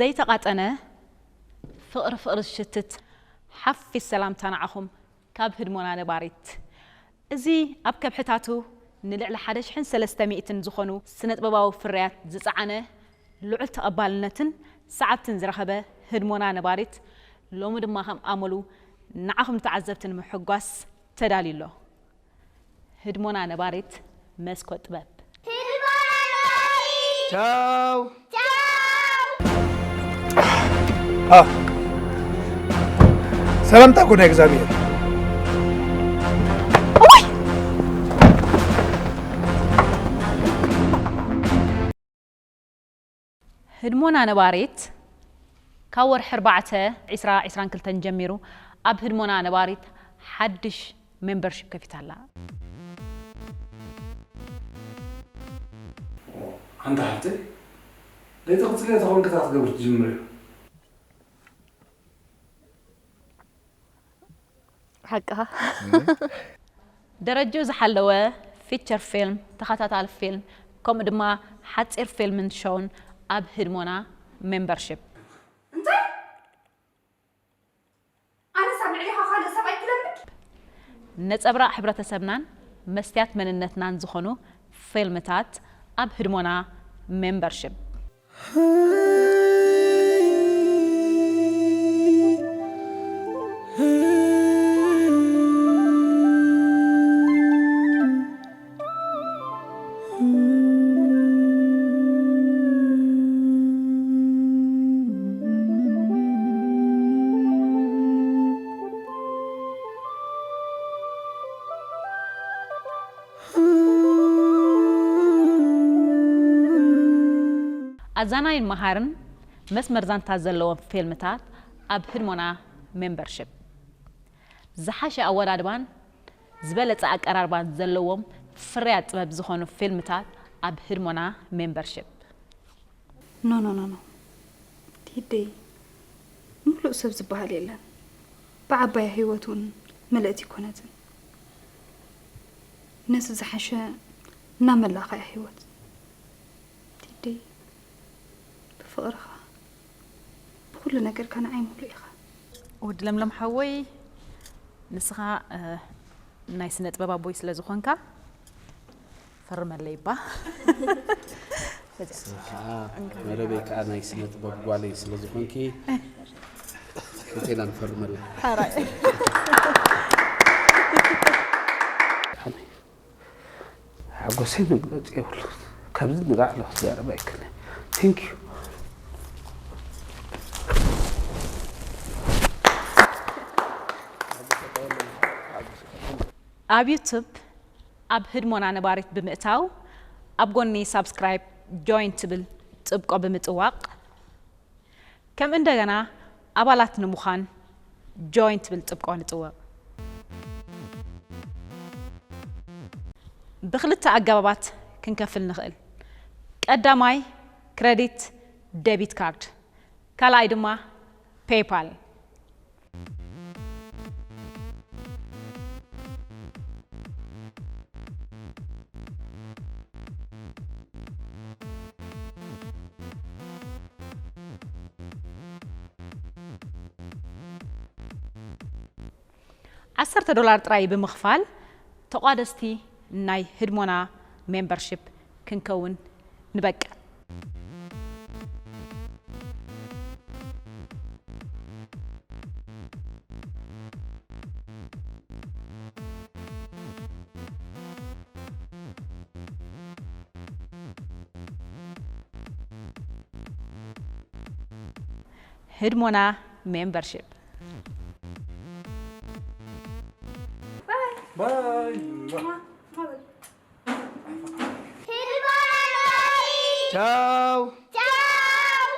ዘይተቓጠነ ፍቕሪ ፍቕሪ ዝሽትት ሓፊስ ሰላምታ ንዓኹም ካብ ህድሞና ነባሪት። እዚ ኣብ ከብሕታቱ ንልዕሊ ሓደ ሽሕን ሰለስተ ሚእትን ዝኾኑ ስነጥበባዊ ፍርያት ዝጸዓነ ልዑል ተቐባልነትን ሰዓብትን ዝረኸበ ህድሞና ነባሪት ሎሚ ድማ ከም ኣመሉ ንዓኹም ንተዓዘብቲ ንምሕጓስ ተዳልዩ ኣሎ። ህድሞና ነባሪት መስኮት ጥበብ። ቻው። አ፣ ሰላምታ ኮነ እግዚኣብሔር። ህድሞና ነባሪት ካብ ወርሒ ኣርባዕተ ዒስራ ዒስራን ክልተን ጀሚሩ ኣብ ህድሞና ነባሪት ሓድሽ ሜምበርሺፕ ከፊታ ኣላ። ኣንታ ሓፍተይ፣ ለይቲ ቅጽል ተኾንኪ እንታይ ክትገብሪ ትጅምሪ? ሓቅኻ። ደረጃኡ ዝሓለወ ፊቸር ፊልም፣ ተኸታታሊ ፊልም፣ ከምኡ ድማ ሓጺር ፊልምን ሾውን ኣብ ህድሞና ሜምበርሺፕ። እንታይ? ኣነስ ኣብ ልዕሊኻ ካልእ ሰብኣይ ክለምድ? ነጸብራቕ ሕብረተሰብናን መስትያት መንነትናን ዝኾኑ ፊልምታት ኣብ ህድሞና ሜምበርሺፕ። ኣዛናይን መሃርን መስመር ዛንታ ዘለዎም ፊልምታት ኣብ ህድሞና ሜምበርሺፕ። ዝሓሸ ኣወዳድባን ዝበለጸ ኣቀራርባን ዘለዎም ፍርያት ጥበብ ዝኾኑ ፊልምታት ኣብ ህድሞና ሜምበርሺፕ። ኖ፣ ኖ፣ ኖ፣ ኖ። ቲደይ፣ ምሉእ ሰብ ዝበሃል የለን። ብዓባያ ህይወት እውን ምልእቲ ኣይኮነትን። ነዚ ዝሓሸ እናመላእኻ እያ ህይወት። ቲደይ፣ ብፍቕርኻ፣ ብኹሉ ነገርካ ንዓይ ምሉእ ኢኻ። ወዲ ለምለም ሓወይ፣ ንስኻ፣ እ፣ ናይ ስነ ጥበብ ኣቦይ ስለ ዝኾንካ፣ ፈርመለይ እባ። ንስኻ መደበይ ከኣ ናይ ስነ ጥበብ ጓለይ ስለ ዝኾንኪ፣ ክልቴና ንፈርመላ። ሓራይ። ሓጎሰይ መግለጺ የብሉ። ካብዚ ንላዕሊ ክዛረብ ኣይክእልን። Thank you። ኣብ ዩቱብ ኣብ ህድሞና ነባሪት ብምእታው፣ ኣብ ጎኒ ሳብስክራይብ፣ ጆይን ትብል ጥብቆ ብምጥዋቕ፣ ከም እንደገና ኣባላት ንምዃን ጆይን ትብል ጥብቆ ንጥወቕ። ብኽልተ ኣገባባት ክንከፍል ንኽእል። ቀዳማይ፣ ክረዲት ደቢት ካርድ፣ ካልኣይ ድማ ፔይፓል። ዓሰርተ ዶላር ጥራይ ብምኽፋል ተቋደስቲ ናይ ህድሞና ሜምበርሺፕ ክንከውን ንበቅዕ። ህድሞና ሜምበርሺፕ። ባይ። ቻው።